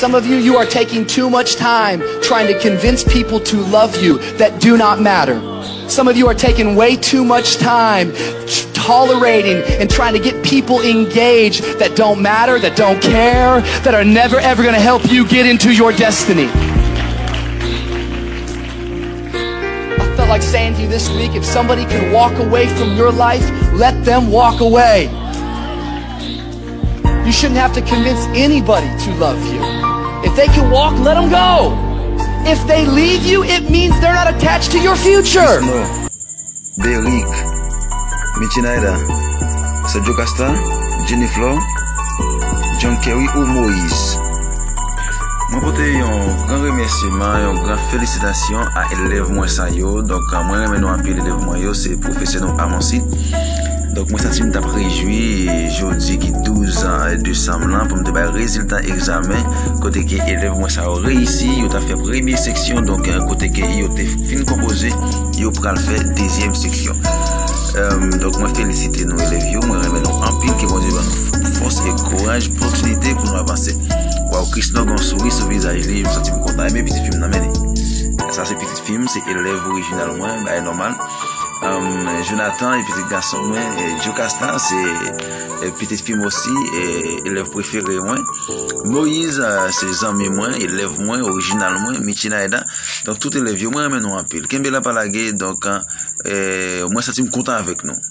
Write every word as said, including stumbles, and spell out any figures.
Some of you, you are taking too much time trying to convince people to love you that do not matter. Some of you are taking way too much time t- tolerating and trying to get people engaged that don't matter, that don't care, that are never ever going to help you get into your destiny. I felt like saying to you this week, if somebody can walk away from your life, let them walk away. You shouldn't have to convince anybody to love you. If they can walk, let them go. If they leave you, it means they're not attached to your future. Snow, Derrick, Michinaida, Sergio Casta, Jenny Flor, John Kerry ou Moïse. Mwen pote yon gran remèsiman, yon gran felisitasyon a elèv mwen sa yo. Donk, mwen renmen nou anpil, elèv mwen yo, se pwofesè nou Amonsit. Donk, mwen santi m t ap rejwi jodi ki douz desanm lan pou m te bay rezilta egzamen kote ke elèv mwen sa yo reyisi, yo t ap fè premye seksyon, donk, kote ke yo te fin konpoze, yo pral fè dezyèm seksyon. Donk, mwen felisite nou, elèv yo, mwen renmen nou anpil, ke Bondye ban nou fòs e kouraj, pòtinite pou nou avanse. Waw, Krisno gen yon souri sou vizaj li, m santi m kontan. Enben pitit fi m nan, men li. Sa se pitit fi m, se elèv orijinal mwen, bagay nòmal. Jonathan e pitit gason mwen, Jocasta, se pitit fi m osi, e elèv prefere mwen. Moïse, se zanmi mwen, elèv mwen, orijinal mwen, Michinaida. Donk, tout elèv yo, mwen renmen nou anpil. Kenbe la, pa lage, donk, mwen santi m kontan avèk nou.